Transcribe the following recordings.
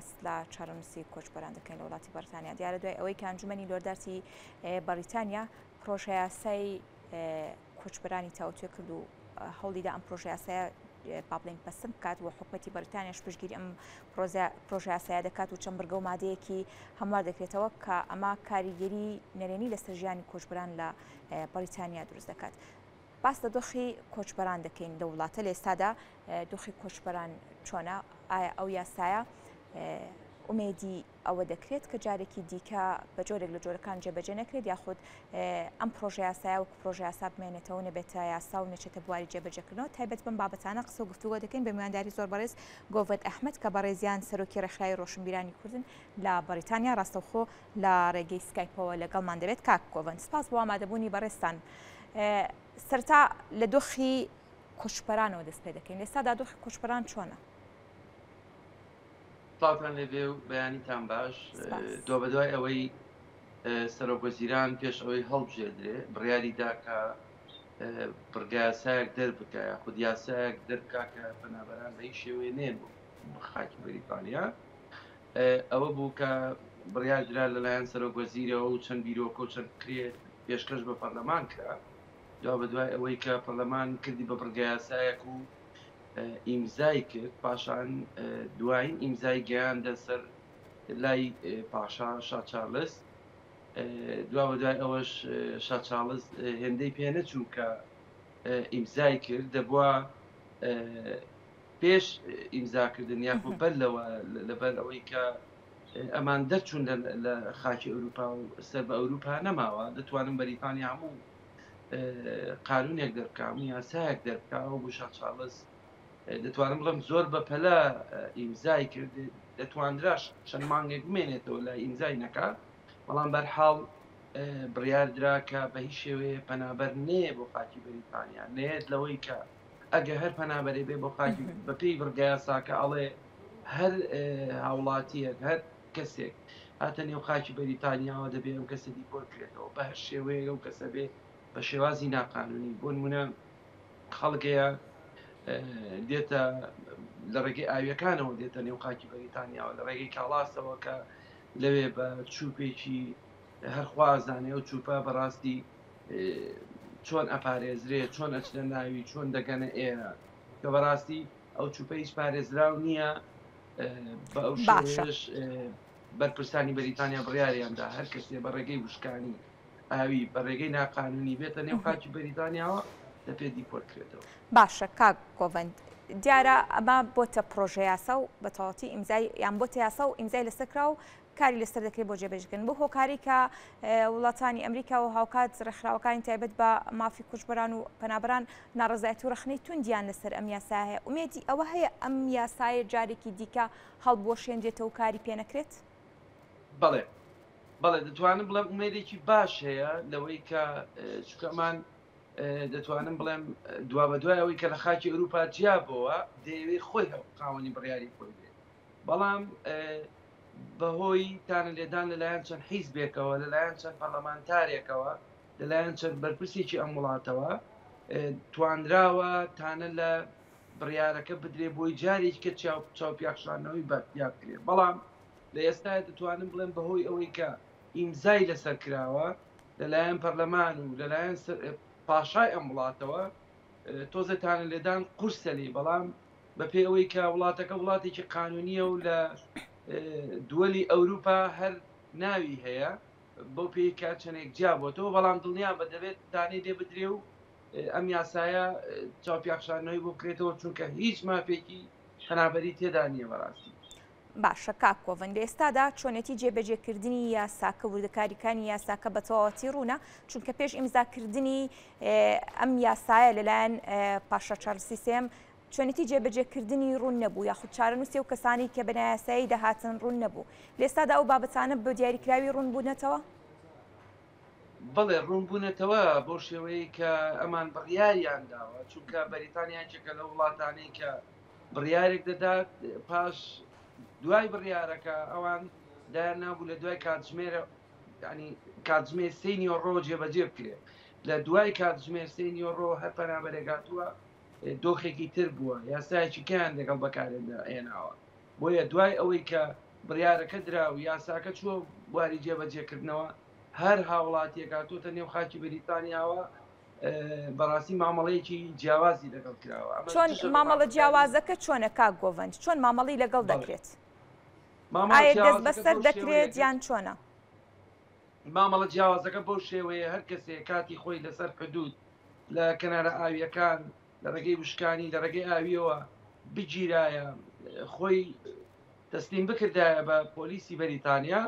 باس لە چارەنووسی کۆچبەران دەکەین لە وڵاتی بەریتانیا. دیارە دوای ئەوەی کە ئەنجومەنی لۆرداتی بەریتانیا پرۆژەیاسای کۆچبەرانی تاوتوێ کرد و هەوڵیدا ئەم پرۆژەیاسایە با بڵێین پەسند بکات و حکومەتی بەریتانیاش پشتگیری ئەم پرۆژەیاسایە دەکات و چەند بڕگە و مادەیەکی هەموار دەکرێتەوە کە ئەمە کاریگەری نەرێنی لەسەر ژیانی کۆچبەران لە بەریتانیا دروست دەکات. باس لە دۆخی کۆچبەران دەکەین لە وڵاتە لە ئێستادا دۆخی کۆچبەران چۆنە؟ ئایا ئەو یاسایە ئومێدی ئەوە دەکرێت کە جارێکی دیکە بە جۆرێک لە جۆرەکان جێبەجێ نەکرێت یاخود ئەم پرۆژە یاسایە وەکو پرۆژە یاسا بمێنێتەوە نەبێتە یاسا و نەچێتە بواری جێبەجێکردنەوە تایبەت بەم بابەتانە قسە و گفتوگۆ دەکەین بە میوانداری زۆر بەڕێز گۆڤەند ئەحمەد کە بەڕێزیان سەرۆکی ڕێکخراوی ڕۆشنبیرانی کوردن لە بەڕیتانیا ڕاستەوخۆ لە ڕێگەی سکایپەوە لەگەڵمان دەبێت کاک گۆڤەند سپاس بۆ ئامادەبوونی بەڕێزتان سەرەتا لە دۆخی کۆچبەرانەوە دەست پێ دەکەین لە ئێستادا دۆخی کۆچبەران چۆنە؟ سڵاوتان لێبێ و بەیانیتان باش. دوابەدوای ئەوەی سەرۆک وەزیران پێش ئەوەی هەڵبژێردرێ بڕیاری دا کە بڕگایاسایەک دەربکا یاخود یاسایەک دەربکا کە پەنابەران بە هیچ شێوەیە نێن بۆ خاکی بەریتانیا ئەوە بوو کە بڕیار درا لەلایەن سەرۆک وەزیرەوە و چەند بیرۆکە و چەند فکرێ پێشکەش بە پەرلەمان کرا دوابەدوای ئەوەی کە پەرلەمان کردی بە بڕگایاسایەک و ئیمزای کرد، پاشان دوایین ئیمزای گەیاندە سەر لای پاشا شا چارلس، دوابەدوای ئەوەش شا چارلس هێندەی پێ نەچوو کە ئیمزای کرد، دەبوا پێش ئیمزاکردن یاخۆ بەر لەوە لەبەر ئەوەی کە ئەمان دەرچوون لە خاکی ئەوروپا و سەر بە ئەوروپا نەماوە، دەتوانن بەریتانیا هەموو قانونێک دەربکا هەموو یاسایەک دەربکا ئەو بوو شا چارلز دەتوانم بڵێم زۆر بەپەلە ئیمزای کرد دەتواندراش چەند مانگێک بمێنێتەوە لە ئیمزای نەکا بەڵام بەرحاڵ بڕیار درا کە بە هیچ شێوەیە پەنابەر نێ بۆ خاکی بەریتانیا نێت لەوەی کە ئەگە هەر پەنابەرێ بێ بۆ خاکی بەپێی بڕگە یاساکە ئەڵێ هەر هاوڵاتیەک هەر کەسێک هاتە نێو خاکی بەریتانیاوە دەبێ ئەم کەسە دیپۆرت کرێتەوە بە هەر شێوەیەک ئەو کەسە بێ بە شێوازی ناقانونی بۆ نمونە خەڵک هەیە دێتە لە ڕێگەی ئاویەکانەوە دێتە نێو خاکی بەریتانیاوە لە ڕێگەی کاڵاسەوە کە لەوێ بە چوپێکی هەرخوازانێ و چوپە بەڕاستی چۆن ئەپارێزرێ چۆن ئەچنە ناوی چۆن دەگەنە ئێرە کە بەڕاستی ئەو چوپە هیچ پارێزراو نییە بە ئەو شێوەیەش بەرپرسانی بەریتانیا بڕیاریاندا هەر کەسێ بە ڕێگەی وشکانی ئاوی بە ڕێگەی ناقانونی بێتە نێو خاکی بەریتانیاوە دەبێت دیپۆرت کرێتەوە. باشە کاک گۆڤەند دیارە ئەمە بۆتە پرۆژە یاسا و بە تەواوەتی ئیمزای یان بۆتە یاسا و ئیمزای لەسەر کرا و کاری لەسەر دەکرێت بۆ جێبەجێکردن بۆ هۆکاری کە وڵاتانی ئەمریکا و هاوکات ڕێکخراوەکانی تایبەت بە مافی کوچبەران و پەنابەران ناڕەزایەتی و ڕەخنەی توندیان لەسەر ئەم یاسایە هەیە ئومێدی ئەوە هەیە ئەم یاسایە جارێکی دیکە هەڵبوەشێنرێتەوە و کاری پێ نەکرێت؟ بەڵێ بەڵێ دەتوانم بڵێم ئومێدێکی باش هەیە لەوەی کە چونکە ئەمان دەتوانم بڵێم دوابەدوای ئەوەی کە لە خاکی ئەوروپا جیا بۆوە دەیەوێت خۆی خاوەنی بڕیاری خۆی بێت بەڵام بەهۆی تانە لێدان لەلایەن چەند حیزبێکەوە لەلایەن چەند پەرلەمانتارێکەوە لەلایەن چەند بەرپرسێکی ئەم وڵاتەوە توانراوە تانە لە بڕیارەکە بدرێ بۆی جارێکی کە چاوپیاخشانەوەی بەپیا بکرێت بەڵام لە ئێستا دەتوانم بڵێم بەهۆی ئەوەی کە ئیمزای لەسەر کراوە لەلایەن پەرلەمان و لەلایەن پاشای ئەم وڵاتەوە تۆزێ تانە لێدان قورسە لێی بەڵام بەپێی ئەوەی کە وڵاتەکە وڵاتێکی قانونیە و لە دووەلی ئەوروپا هەر ناوی هەیە بەو پێی کە چەندێک جیا بۆتەوە بەڵام دڵنیا بە دەبێت تانەی لێ بدرێ و ئەم یاسایە چاوپیاخشانەوەی بۆ بکرێتەوە چونکە هیچ مافێکی پەنابەری تێدا نییە بەڕاستی. باشە کاک کۆڤەند لە ئێستادا چۆنێتی جێبەجێکردنی یاساکە وردەکاریکانی یاساکە بە تەواوەتی ڕوونە چونکە پێش ئیمزاکردنی ئەم یاسایە لەلایەن پاشا چارلسی سێم چۆنێتی جێبەجێکردنی ڕوون نەبوو یاخود چارەنووسی ئەو کەسانەی کە بە نایاسایی دەهاتن ڕوون نەبوو لە ئێستادا ئەو بابەتانە بە دیاریکراوی ڕوون بوونەتەوە؟ بەڵێ ڕوون بوونەتەوە بەو شێوەیەی کە ئەمان بڕیاریان داوە چونکە بەریتانیا یەکێکە لەو وڵاتانەی کە بڕیارێک دەدات پاش دوای بڕیارەکە ئەوان دایان نابوو لە دوای کاتژمێرە ینی کاتژمێر سێ نیۆڕۆ جێبەجێ بکرێت لە دوای کاتژمێر سێ نیۆڕۆ هەر پەنابەرێک هاتووە دۆخێکی تر بووە یاسایەکی کەیان لەگەڵ بەکارێندا هێناوە بۆیە دوای ئەوەی کە بڕیارەکە درا و یاساکە چووە بواری جێبەجێکردنەوە، هەر هاوڵاتیەک هاتۆتە نێو خاکی بەریتانیاوە بەڕاستی مامەڵەیەکی جیاوازی لەگەڵ کراوە. ئەمە چۆن دژە بە مامەڵە مافەکانی جیاوازەکە چۆنە کاک گۆڤەند؟ چۆن مامەڵەی لەگەڵ بەڵێ. دەکرێت؟ مامەڵە ئایا جیاوازەکە دەستبەسەر بەو دەکرێت شێوەیە یان چۆنە؟ مامەڵە جیاوازەکە بەو شێوەیە هەر کەسێک کاتی خۆی لەسەر حدود لە کەنارە ئاوییەکان لە ڕێگەی وشکانی لە ڕێگەی ئاوییەوە بگیرایە خۆی تەسلیم بکردایە بە پۆلیسی بەریتانیا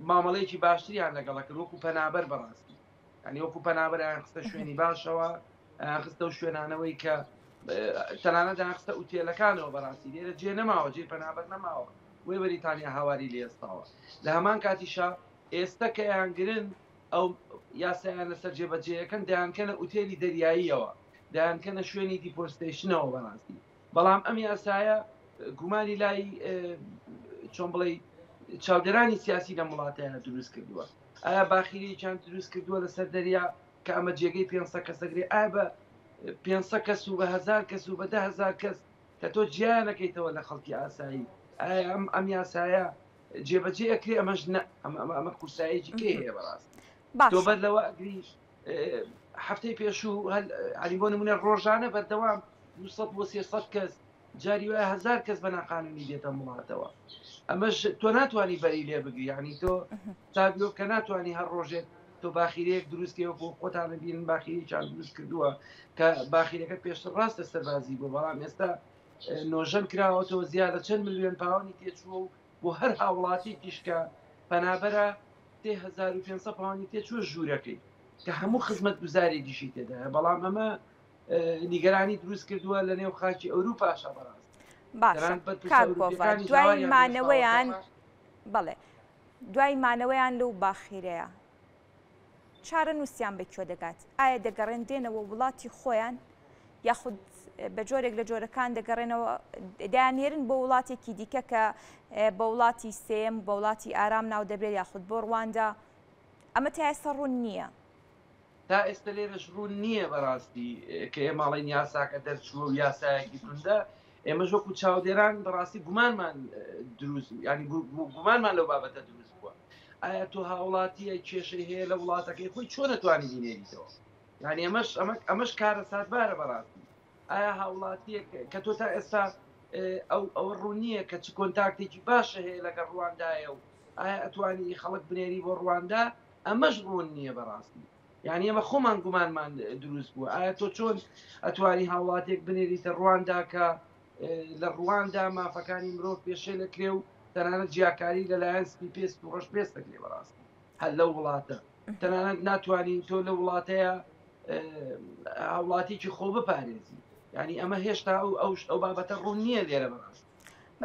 مامەڵەیەکی باشتریان لەگەڵە کرد وەکو پەنابەر بەڕاستی یعنی وەکو پەنابەریان خستە شوێنی باشەوە خستە و شوێنانەوەی کە تەنانەت خستە ئوتێلەکانەوە بەڕاستی لێرە جێ نەماوە جێ پەنابەر نەماوە وی بەریتانیا هاواری لێستاوە لە هەمان کاتیشا ئێستا کە یانگرن ئەو یاسایان لەسەر جێبەجێیەکەن دەیانکەنە ئوتێلی دەریاییەوە دەیانکەنە شوێنی deportation ەوە بەڕاستی بەڵام ئەم یاسایە گومانی لای چۆن بڵێ چاودێرانی سیاسی لەم وڵاتەیە دروست کردووە ئایا باخیرێکیان دروست کردووە لەسەر دەریا کە ئەمە جێگەی 500 کەسەگرێ ئایا بە 500 کەس و بە هزار کەس و بە 10هزار کەس کە تۆ جیانەکەیتەوە لە خەڵکی ئاسایی ئایا ئەم ئەم یاسایە جێبەجێ ئەکرێ ئەمەش نە ئەمە ئەمە ئەمە قورسایەکی کەی هەیە بەڕاست تۆ باشە بەر لەوە ئەگری هەفتەی پێشوو هەل علی بۆ نمونە ڕۆژانە بەردەوام 200 بۆ 300 کەس جاری وایە هزار کەس بە ناقانونی دێتە وڵاتەوە ئەمەش تۆ ناتوانانی بەری لێ بگری یعنی تۆ تابلۆ کە ناتوانانی هەر ڕۆژێک تۆ باخیرەیەک دروستکەوە بۆ خۆتانە بینن باخیرێکیان دروست کردووە کە باخیرەکە پێشتر ڕاستە سەربازی بوو بەڵام ئێستا نۆژەن کراوەتەوە زیاد لە چەند ملیۆن پاوەنی تێچووە و بۆ هەر هاوڵاتیەکیش کە پەنابەرە 3500 پاوەنی تێچووە ژوورەکەی کە هەموو خزمەت گوزارێکیشی تێدایە بەڵام ئەمە نیگەرانی دروست کردووە لە نێو خاکی ئەوروپاشا بەڕاست باشە کاک گۆڤار دوای مانەوەیان بەڵێ دوای مانەوەیان لەو باخیرەیە چارەنووسیان بە کوێ دەگات؟ ئایا دەگەڕێنرێنەوە وڵاتی خۆیان یاخود بە جۆرێک لە جۆرەکان دەگەڕێنەوە دەیاننێرن بۆ وڵاتێکی دیکە کە بە وڵاتی سێیەم بە وڵاتی ئارام ناو دەبرێت یاخود بۆ ڕواندا ئەمە تا ئێستا ڕوون نییە. تا ئێستا لێرەش ڕوون نییە بەڕاستی کە ئێمە ئەڵێین یاساکە دەرچووە و یاسایەکی توندە ئێمەش وەکو چاودێران بەڕاستی گومانمان دروست ینی گومانمان لەو بابەتە دروست بووە ئایا تۆ هاوڵاتیە کێشەی هەیە لە وڵاتەکەی خۆی چۆن نەتوانی بینێریتەوە یعنی ئەمەش ئەمە ئەمەش کارەساتبارە بەڕاستی ئایا هاوڵاتیەک کە تۆ تا ئێستا ئەو ئەوە ڕوون نییە کە چ contact ێکی باشە هەیە لەگەڵ ڕواندایە و ئایا ئەتوانی خەڵک بنێری بۆ ڕواندا ئەمەش ڕوون نییە بەڕاستی یعنی ئێمە خۆمان گومانمان دروست بووە ئایا تۆ چۆن ئەتوانی هاوڵاتێک بنێریتە ڕواندا کە لە ڕواندا مافەکانی مرۆڤ پێشێل ئەکرێ و تەنانەت جیاکاری لەلایەن سپی پێست و ڕەش پێست دەکرێ بەڕاستی هەر لەو وڵاتە تەنانەت ناتوانین تۆ لە وڵاتەیە هاوڵاتیکی خۆ بپارێزی یعنی ئەمە هێشتا ئەو ئەو ئەو بابەتە ڕوون نییە لێرە بەڕاست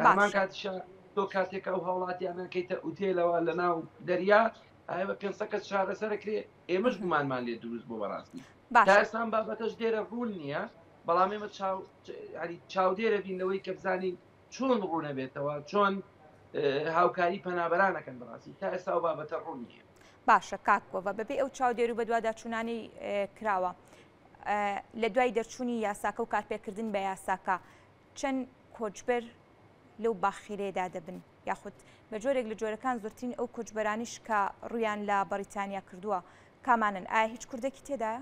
هەمان کاتیشە تۆ کاتێک ئەو هاوڵاتیانە کەیتە ئوتێلەوە لە ناو دەریا ئایا بە پێ کەس چارەسەرەکرێ ئێمەش گومانمان لێ دروست بۆ بەڕاستی تا ئێستا ئەم بابەتەش لێرە ڕوون نییە بەڵام ئێمە چاو ینی چاودێرە بین لەوەی کە بزانین چۆن ڕوونەبێتەوە چۆن هاوکاری پەنابەرانەکەن بەڕاستی تا ئێستا ئەو بابەتە ڕوون نییە. باشە کاک کۆڤە بەپێی ئەو چاودێر و بەدواداچوونانەی کراوە لە دوای دەرچوونی یاساکە و کارپێکردن بە یاساکە چەند کۆچبەر لەو باخیرەیەدا دەبن یاخود بە جۆرێک لە جۆرەکان زۆرترین ئەو کۆچبەرانیش کە ڕوویان لە بەڕیتانیا کردووە کامانەن؟ ئایا هیچ کوردێکی تێدایە؟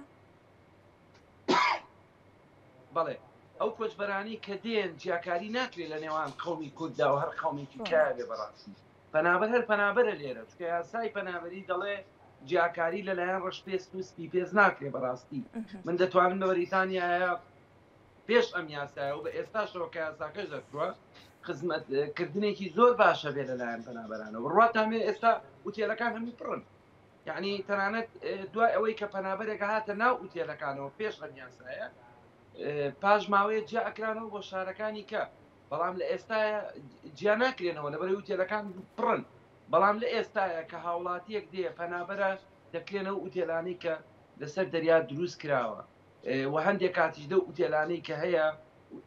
بەڵێ ئەو کۆچبەرانەی کە دێن جیاکاری ناکرێت لە نێوان قەومی کورددا و هەر قەومێکی کە بێ بەڕاستی پەنابەر هەر پەنابەرە لێرە چونکە یاسای پەنابەری دەڵێ جیاکاری لەلایەن ڕەشپێست و سپی پێست ناکرێ بەڕاستی من دەتوانم لە بەریتانیایە پێش ئەم یاسایە و بە ئێستاشەوە کە یاساکەش دەرچووە خزمەت کردنێکی زۆر باشە بێ لەلایەن پەنابەرانەوە بڕواتان بێ ئێستا ئوتێلەکان هەمووی پڕن یعنی تەنانەت دوای ئەوەی کە پەنابەرێک هاتە ناو ئوتێلەکانەوە پێش ئەم یاسایە پاش ماوەیە جیا ئەکرانەوە بۆ شارەکانی کە بەڵام لە ئێستاە جیا ناکرێنەوە لەبەر ئوتێلەکان پڕن بەڵام لە ئێستاە کە هاوڵاتیەک دێ پەنابەرە دەکرێنەوە ئوتێلانەی کە لەسەر دەریا دروست کراوە و هەندێک کاتیش لەو ئوتێلانەی کە هەیە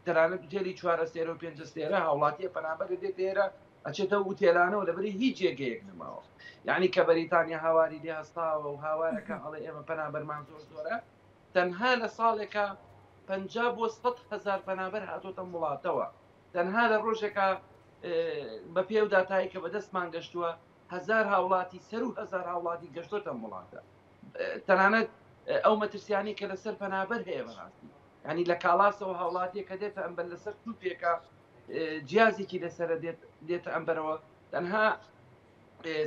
تەنانەت ئوتێلی چوارەستێرە و پێنجەستێرە هاوڵاتیە پەنابەرە دێت ئێرە ئەچێتە ئوتێلانەوە لەبەری هیچ جێگەیەک نەماوە یعنی کە بەریتانیا هاواری لێ هەستاوە و هاوارەکە ئەڵێ ئێمە پەنابەرمان زۆر زۆرە تەنها لە ساڵێکە 50 بۆ 100 هزار پەنابەر هاتۆتە وڵاتەوە تەنها لە ڕۆژێکە بە پێ و داتایی کە بەدەستمان گەشتووە هەزار هاوڵاتی سەرو هەزار هاوڵاتی گەشتۆتە ئەم وڵاتە تەنانەت ئەو مەترسیانەی کە لەسەر پەنابەر هەیە بەڕاستی ینی لە کاڵاسەوە هاوڵاتیە کە دێتە ئەمبەر لەسەر توپێکە جیازێکی لەسرە دێت دێتە ئەمبەرەوە تەنها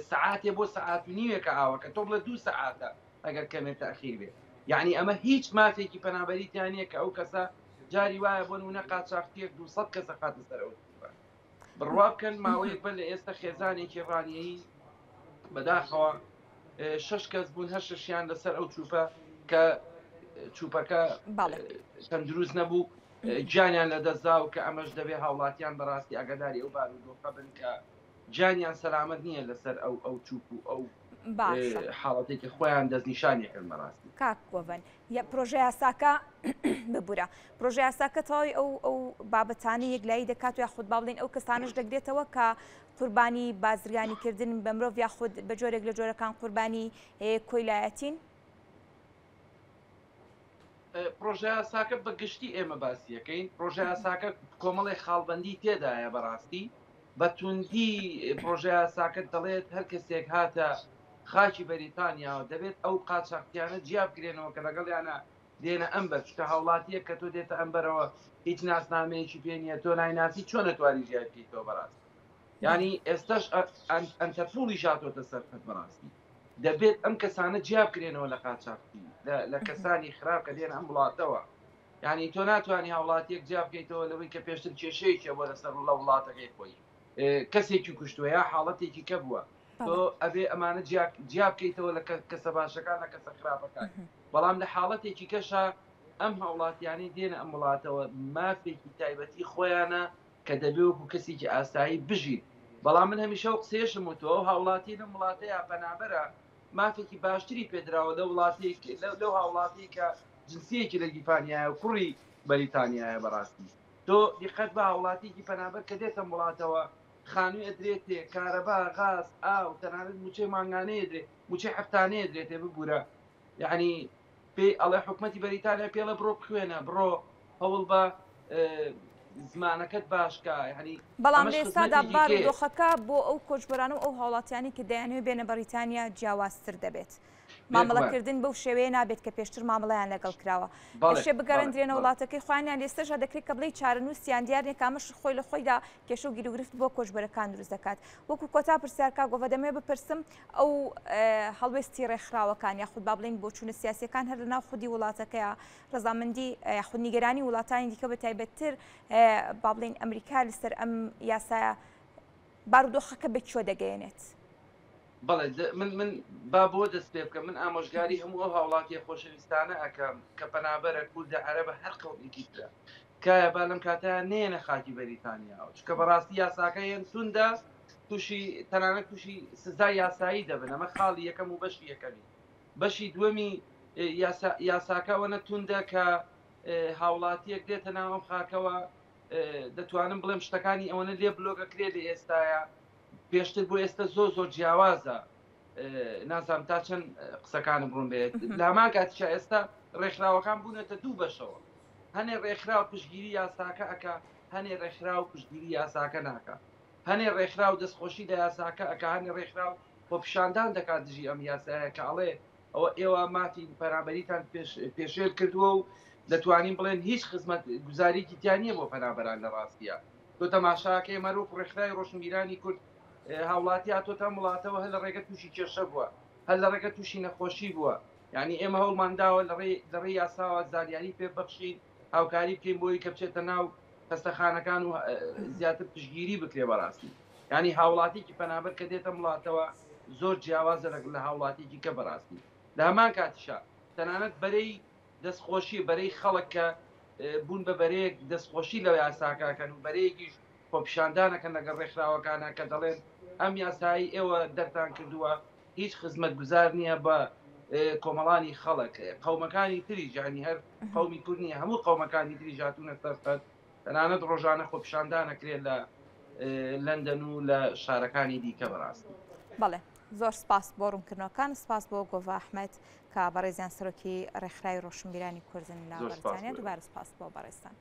سەعاتێ بۆ سەعات و نیوێکە ئاوەکە تۆ بڵێ دوو سەعاتە ئەگەر کەمێ تاخیر بێ یعنی ئەمە هیچ مافێکی پەنابەری تیانە کە ئەو کەسە جاری وایە بۆ نمونە قاچاختیەک 200 کەسە خاتە سەر ئەو بڕوا بکەن ماوەیەک بەر لە ئێستا خێزانێکی ڕانیەیی بەداخەوە شش کەس بوون هەر شەشیان لەسەر ئەو چوپە کە چوپەکە تەندروست نەبوو گیانیان لەدەستدا و کە ئەمەش دەبێ هاوڵاتیان بەڕاستی ئاگاداری ئەو بارودۆخە بن کە گیانیان سەلامەت نییە لەسەر ئەو ئەو چوپ و ئەو حاڵەتێکی خۆیان دەستنیشانی کردن بەڕاستی. کاک گۆڤەن یە پرۆژە یاساکە ببورە پرۆژە یاساکە تەواوی ئەو ئەو بابەتانە یەکلایی دەکات و یاخود با بڵێین ئەو کەسانەش دەگرێتەوە کە قوربانی بازرگانیکردن بە مرۆڤ یاخود بە جۆرێک لە جۆرەکان قوربانی کۆیلایەتین؟ پرۆژەیاساکە بە گشتی ئێمە باسیەکەین پرۆژەیاساکە کۆمەڵی خاڵبندی تێدایە بەڕاستی بە توندی پرۆژەیاساکە دەڵێت هەر کەسێک هاتە خاکی بەریتانیاوە دەبێت ئەو قاچاقچیانە جیا بکرێنەوە کە لەگەڵیانە دێنە ئەمبەر چونکە هاوڵاتیەک کە تۆ دێتە ئەمبەرەوە هیچ ناسنامەیەکی پێ نییە تۆ نایناسی چۆن ئەتوانی جیای بکەیتەوە بەڕاستی یانی ئێستاش ئەنتەرپوڵیش هاتۆتە سەر خەت بەڕاستی دەبێت ئەم کەسانە جیا بکرێنەوە لە قاچاقچی لە کەسانی خراپ کە دێن ئەم وڵاتەوە یعنی تۆ ناتوانانی هاوڵاتیەک جیا بکەیتەوە لەوەی کە پێشتر کێشەیەکی بۆ لەسەر لە وڵاتەکەی خۆی کەسێکی کوشتووە یا حاڵەتێکی کە بووە تۆ ئەبێ ئەمانە جیا بکەیتەوە لە کەسە باشەکان لە کەسە خراپەکان بەڵام لە حاڵەتێکی کەشە ئەم هاوڵاتیانەی دێنە ئەم وڵاتەوە مافێکی تایبەتی خۆیانە کە دەبێ وەکو کەسێکی ئاسایی بژین بەڵام من هەمیشە و قسێشم وتووە ئەو هاوڵاتی لەم وڵاتەیە پەنابەرە مافێکی باشتری پێدراوە لە وڵاتێک لەو هاوڵاتی کە جنسیەکی لە گیفانیایە و کوڕی بەریتانیایە بەڕاستی تۆ دیقەت بە هاوڵاتیەکی پەنابەر کە دێتە ئەم وڵاتەوە خانووی ئەدرێتێ، کارەبا، غاز، ئاو، تەنانەت مووچەی مانگانەی ئەدرێ، مووچەی هەفتانەی ئەدرێتێ ببوورە یەعنی پێی ئەڵێ حکومەتی بەریتانیا پێی ئەڵێ بڕۆ بخوێنە، بڕۆ هەوڵ بە زمانەکەت باش کە یەعنی بەڵام ئەمەش لە ئێستادا خزمەتێکی بار و کێیە؟ دۆخەکە بۆ ئەو کۆچبەرانە و ئەو هاوڵاتیانەی کە دەیانەوێت بێنە بەریتانیا جیاوازتر دەبێت. بێگومان. مامەڵەکردن بەو شێوەیە نابێت کە پێشتر مامەڵەیان لەگەڵ کراوە. بەڵێ دەشێ بەڵێ بگەڕێندرێنە بەڵێ. وڵاتەکەی خۆیان یان لێستەشا دەکرێت کە بڵێی چارەنووسیان دیار نییە کە ئەمەش خۆی لە خۆیدا کێشە و گیروگرفت بۆ کۆچبەرەکان دروست دەکات. وەکو کۆتا پرسیار کاک گۆڤە دەمەوێت بپرسم ئەو هەڵوێستی ڕێکخراوەکان یاخود با بڵێین بۆچوونە سیاسییەکان هەر لەناو خودی وڵاتەکەیە ڕەزامەندی یاخود نیگەرانی وڵاتانی دیکە بە تایبەتتر با بڵێین ئەمریکا لەسەر ئەم یاسایە بارودۆخەکە بە کوێ دەگەیەنێت؟ بەڵێ من من با بۆ دەست پێ بکەم من ئامۆژگاری هەموو ئەو هاوڵاتیە خۆشەویستانە ئەکەم کە پەنابەرە کوردە عەرەبە هەر قەومێکی ترە تکایە با لەم کاتەیا نەیەنە خاکی بەریتانیاوە چونکە بەڕاستی یاساکە هێن توندە تووشی تەنانەت تووشی سزای یاسایی دەبن ئەمە خاڵی یەکەم و بەشی یەکەمی بەشی دووەمی یاسا یاساکە ئەوەنە توندە کە هاوڵاتیەک دێتە ناو ئەم خاکەوە دەتوانم بڵێم شتەکانی ئەوەنە لێ بلۆگەکرێ لە ئێستاە پێشتر بۆ ئێستا زۆر زۆر جیاوازە نازانم تا چەند قسەکانم ڕوون بێت لە هەمان کاتیشا ئێستا ڕێکخراوەکان بوونەتە دوو بەشەوە هەنێ ڕێکخراو پشتگیری یاساکە ئەکا هەنێ ڕێکخراو پشتگیری یاساکە ناکا هەنێ ڕێکخراو دەستخۆشی لە یاساکە ئەکا هەنێ ڕێکخراو خۆپیشاندان دەکات دژی ئەم یاسایە کە ئەڵێ ئەوە ئێوە مافی پەنابەریتان پێشێل کردووە و دەتوانین بڵێن هیچ خزمەت گوزارێکی تیا نییە بۆ پەنابەران لە ڕاستیە تۆ تەماشاکەی ئێمە وەکو ڕێکخراوی ڕۆشنبیرانی کورد هاوڵاتی هاتۆتە ئەم وڵاتەوە هەر لە ڕێگە تووشی کێشە بووە هەر لە ڕێگە تووشی نەخۆشی بووە یعنی ئێمە هەوڵمان داوە لە ڕێی یاساوە زانیاری پێ بەخشین هاوکاری بکەین بۆی کە بچێتە ناو خەستەخانەکان و زیاتر پشگیری بکرێ بەڕاستی ینی هاوڵاتیکی پەنابەر کە دێتە وڵاتەوە زۆر جیاوازە لە هاوڵاتیکی کە بەڕاستی لە هەمان کاتیشا تەنانەت بەرەی دەستخۆشی بەرەی خەڵک کە بوون بە بەرەیەک دەستخۆشی لە یاساکە کەن و بەرەیەکیش خۆپیشاندانەکەن لەگەڵ ڕێکخراوەکانە کە دەڵێن ئەم یاسایی ئێوە دەرتان کردووە هیچ خزمەتگوزار نییە بە کۆمەڵانی خەڵک قەومەکانی تریش یانی هەر قەومی کورد نییە هەموو قەومەکانی تریش هاتوونە سەر خەت تەنانەت ڕۆژانە خۆپیشاندان ئەکرێت لە لەندەن و لە شارەکانی دیکە بەڕاستی. بەڵێ زۆر سپاس بۆ ڕوونکردنەوەکان سپاس بۆ گۆڤا ئەحمەد کە بەڕێزیان سەرۆکی ڕێکخراوی ڕۆشنبیرانی کوردن لە زۆر سپاس بەریتانیا بۆ ئێوە. دووبارە سپاس بۆ بەڕێزتان.